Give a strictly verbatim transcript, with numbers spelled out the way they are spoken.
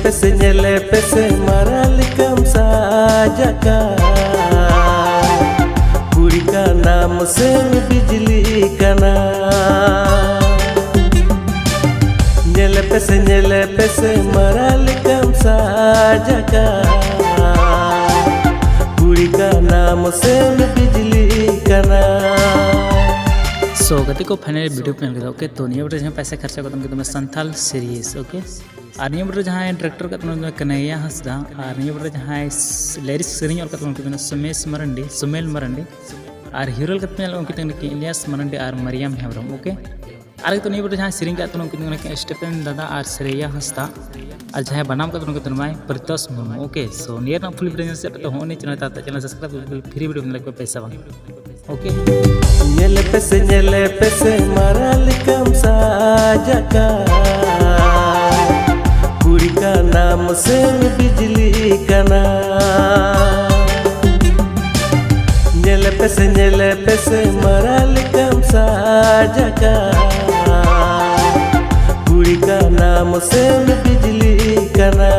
ᱯᱮᱥᱮ ᱧᱮᱞᱮ ᱯᱮᱥᱮ ᱢᱟᱨᱟ ᱞᱮᱠᱟᱢ ᱥᱟᱡᱟᱠᱟ, ᱠᱩᱲᱤ ᱠᱟᱱᱟᱢ ᱥᱮ ᱵᱤᱡᱽᱞᱤ ᱠᱟᱱᱟ᱾ ᱧᱮᱞᱮ ᱯᱮᱥᱮ ᱧᱮᱞᱮ ᱯᱮᱥᱮ ᱢᱟᱨᱟ ᱞᱮᱠᱟᱢ ᱥᱟᱡᱟᱠᱟ, ᱠᱩᱲᱤ ᱠᱟᱱᱟᱢ ᱥᱮ ᱵᱤᱡᱽᱞᱤ ᱠᱟᱱᱟ᱾ So ᱜᱟᱛᱮ ᱠᱚ, final video ᱯᱮ ᱧᱮᱞ ᱠᱮᱫᱟ, okay? ᱛᱚ ᱱᱤᱭᱟᱹ video ᱨᱮ ᱡᱟᱦᱟᱸ ᱯᱚᱭᱥᱟ ᱠᱷᱚᱨᱪᱟ ᱠᱚ ᱛᱟᱢ ᱠᱮᱫᱟ ᱥᱟᱱᱛᱟᱞ series, okay? ᱟᱨ ᱱᱤᱭᱟᱹ video ᱨᱮ ᱡᱟᱦᱟᱸᱭ director ᱠᱟᱛᱮ ᱱᱚᱣᱟ ᱠᱟᱱᱟᱭᱟ ᱦᱟᱸᱥᱫᱟ, ᱟᱨ ᱱᱤᱭᱟᱹ video ᱨᱮ ᱡᱟᱦᱟᱸᱭ lyrics ᱥᱮᱨᱮᱧ ᱚᱞ ᱠᱟᱛᱮ ᱱᱚᱣᱟ ᱠᱤᱱ ᱥᱩᱢᱮᱥ ᱢᱟᱨᱟᱱᱰᱤ, ᱥᱩᱢᱮᱞ ᱢᱟᱨᱟᱱᱰᱤ, ᱟᱨ hero ᱠᱟᱛᱮ ᱧᱮᱞ ᱩᱱᱠᱤᱱ ᱛᱟᱦᱮᱸ ᱠᱟᱱᱟ ᱤᱞᱤᱭᱟᱥ ᱢᱟᱨᱟᱱᱰᱤ ᱟᱨ ᱢᱟᱨᱤᱭᱟᱢ ᱦᱮᱢᱵᱨᱚᱢ, okay? ᱟᱨ ᱱᱤᱛᱚᱜ ᱱᱤᱭᱟᱹ video ᱨᱮ ᱡᱟᱦᱟᱸᱭ ᱥᱮᱨᱮᱧ ᱠᱟᱛᱮ ᱱᱚᱣᱟ ᱠᱤᱱ ᱛᱟᱦᱮᱸ ᱠᱟᱱᱟ ᱥᱴᱤᱯᱷᱮᱱ ᱫᱟᱫᱟ ᱟᱨ ᱥᱨᱮᱭᱟ ᱦᱟᱸᱥᱫᱟ, ᱟᱨ ᱡᱟᱦᱟᱸᱭ ᱵᱟᱱᱟᱢ ᱠᱟᱛᱮ ᱱᱚᱣᱟ ᱠᱤᱱ ᱛᱟᱦᱮᱸ ᱠᱟᱱᱟ ᱯᱨᱤᱛᱚᱥ ᱢᱩᱨᱢᱩ, okay? So ᱱᱤᱭᱟᱹ ᱨᱮᱱᱟᱜ full video ᱧᱮᱞ ᱥᱮᱫ ᱛᱮ ᱦᱚᱸ ᱱᱤᱭᱟᱹ channel ᱛᱟᱞᱟᱛᱮ channel subscribe ᱠᱟᱛᱮ free video ᱧᱮᱞ ᱠᱚ ᱯᱮ ᱥᱮ ᱵᱟᱝ? Okay? ᱧᱮᱞᱮ ᱯᱮᱥᱮ ᱧᱮᱞᱮ ᱯᱮᱥᱮ ᱢᱟᱨᱟ ᱞᱮᱠᱟᱢ ᱥᱟᱡᱟᱠᱟ, ᱠᱩᱲᱤ ᱠᱟᱱᱟᱢ ᱥᱮ ᱵᱤᱡᱽᱞᱤ ᱠᱟᱱᱟ᱾ ᱧᱮᱞᱮ ᱯᱮᱥᱮ ᱧᱮᱞᱮ ᱯᱮᱥᱮ ᱢᱟᱨᱟ ᱞᱮᱠᱟᱢ ᱥᱟᱡᱟᱠᱟ, ᱠᱩᱲᱤ ᱠᱟᱱᱟᱢ ᱥᱮ ᱵᱤᱡᱽᱞᱤ ᱠᱟᱱᱟ᱾